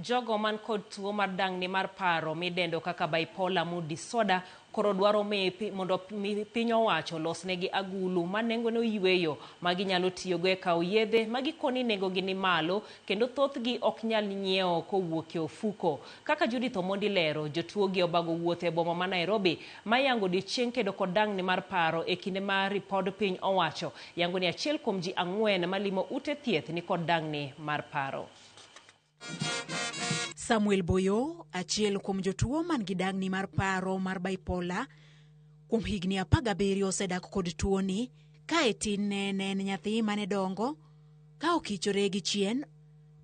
Jogo man kod tuo mar dang'ni mar paro midendo kaka bipolar mood disorder koro dwaro mondo piny owacho olosnegi agulu ma nengone oyweyo ma ginyalo tiyogo e kawo yedhe ma gikoni nengogi ni malo kendo thothgi ok nyal nyiewo kowuok e ofuko. Kaka Judith Omondi lero, jotuogi obago wuoth e boma ma Nairobi ma yango odiochieng' kedo kod dang'ni mar paro e kinde ma ripod piny owacho yango ni achiel kuom ji ang'wen malimo ute thieth ni kod dang'ni mar paro. Samuel Boyo, achiel kuom jotuo man gi dang'ni mar paro mar bipolar, kuom higni 17 osedak kod tuoni. Ka e tinne ne en nyathi mane dongo ka okichore gi chien,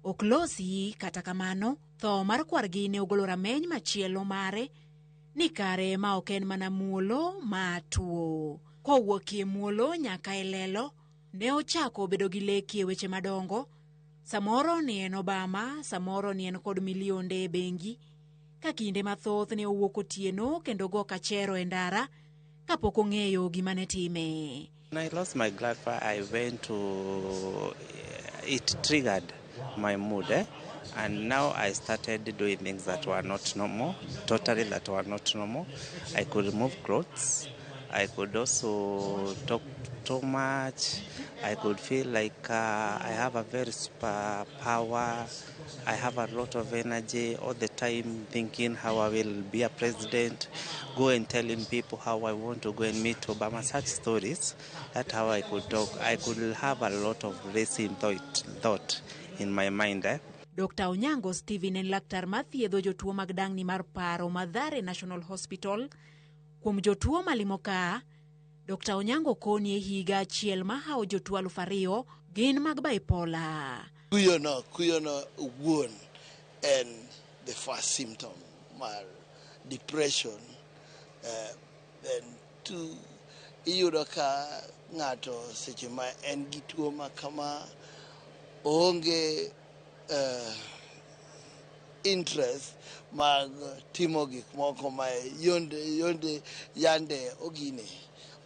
ok losi. Kata kamano, tho mar kwargi ne ogolo rameny machielo mare ni kare ma ok en mana muolo ma tuo. Kowuok e muolo nyaka e lelo, ne ochako bedo gi leki e weche madongo. Samoro ni en Obama, samoro ni en kod milionde e bengi. Ka kinde mathoth ne owuok otieno kendo go kachero e ndara kapok ong'eyo gima ne time. When I lost my grandpa, I went to, it triggered my mood, eh? And now I started doing things that were not normal, totally that were not normal. I could remove clothes. I could also talk too much. I could feel like I have a very super power. I have a lot of energy all the time, thinking how I will be a president, go and telling people how I want to go and meet Obama, such stories. That's how I could talk. I could have a lot of racing thought in my mind. Eh? Dr. Onyango Stephen en laktar mathiedho jotuo mag dang'ni mar paro Mathare National Hospital. Kuom jotuo malimo ka, Dr. Onyango koni e higa achiel mahawo jotuo 2000 gin mag bipolar. Kuyono owuon en the first symptom mar depression. Then two, iyudo ka ng'ato seche ma en gi tuo ma kama oonge interest mag timo gik moko ma yonde yande ogine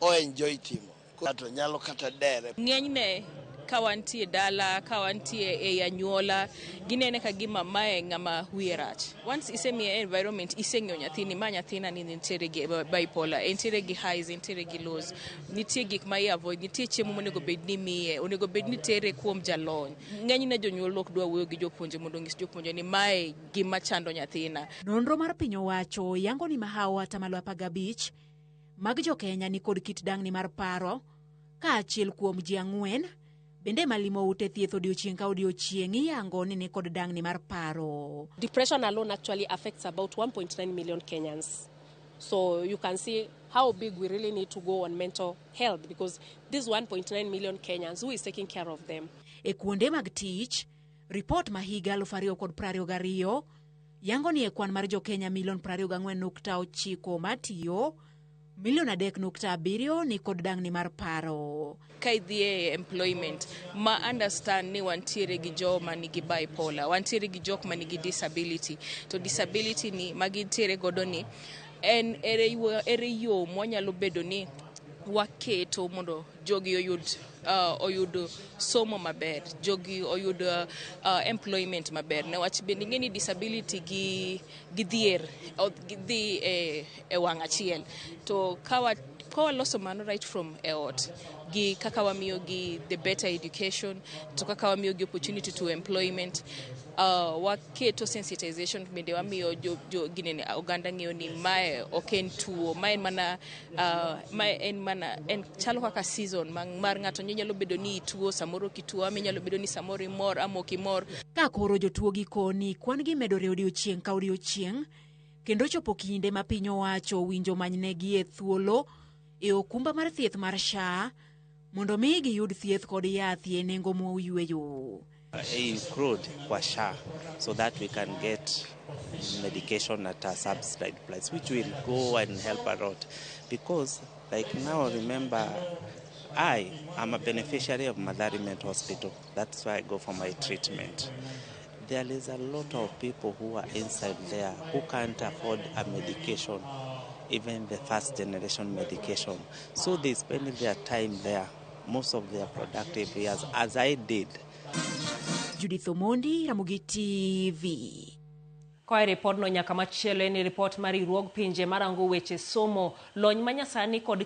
o enjoy timo. Ng'ato nyalo kata dere. Ng'enyne ka wantie dala, ka wantie ei anyuola, ginene ka gima mae ng'ama wiye rach. Once isemiye environment, iseng'eyo nyathini, ma nyathina ni nitiere gi bipolar, entiere gi highs, entiere gi lows. Nitie gik ma i avoid, nitie chiemo monego bed ni imiye, onego bed ni tere kuom jalony. Ng'enyne jonyuol ok dwa wuoyo gi jopuonje mondo onyis jopuonje ni mae gima chando nyathina. Nonro mar piny owacho yango ni mahawo 15% mag jo-Kenya ni kod kit dang'ni mar paro, ka achiel kuom ji ang'wen bende malimo ute thieth odiochieng' ka odiochieng' iyango ni ni kod dang'ni mar paro. Depression alone actually affects about 1.9 million Kenyans. So you can see how big we really need to go on mental health, because this 1.9 million Kenyans, who is taking care of them? E kuonde mag tich, ripot ma higa 2022 yango ni e kwan mar jo-Kenya milion 24.9 matiyo, milion 3.7 ni kod dang'ni mar paro. Ka idhi e employment, ma understand ni wantiere gi joma nigi bipolar, wantiere gi jok ma nigi disability, to disability ni ma gintiere godo ni en ere yo mwanyalo bedo ni waketo mondo jogi oyud somo maber, jogi oyud employment maber. Newach bende ing'e ni disability gi dhier dhi e wang' achiel. To ka waloso mano right from e ot, gi kaka wamiyo gi the better education, to kaka wamiyo gi opportunity to employment, waketo sensitization bende wamiyo jo ginene oganda ng'eyo ni mae ok en tuo, mae en mana, mae en mana, en chalo kaka season mar ng'ato nyalo bedo ni ituo, samoro ok ituo, ama inyalo bedo ni samoro imor ama ok imor. Ka koro jotuo gi koni kwan gi medore odiochieng' ka odiochieng', kendo chopo kinde ma piny owacho winjo manynegi e thuolo e okumba mar thieth mar SHA mondo mi giyud thieth kod yath e nengo moyweyo. Include kwa SHA so that we can get medication at a subsidized price, which will go and help a lot. Because like now, remember, I am a beneficiary of Mathari Mental Hospital. That's why I go for my treatment. There is a lot of people who are inside there who can't afford a medication, even the first generation medication. So they spend their time there, most of their productive years, as I did. Judith Omondi, Ramogi TV. Koa e ripodno nyaka machielo en ripot mar riwruog pinje marango weche somo, lony manyasani kod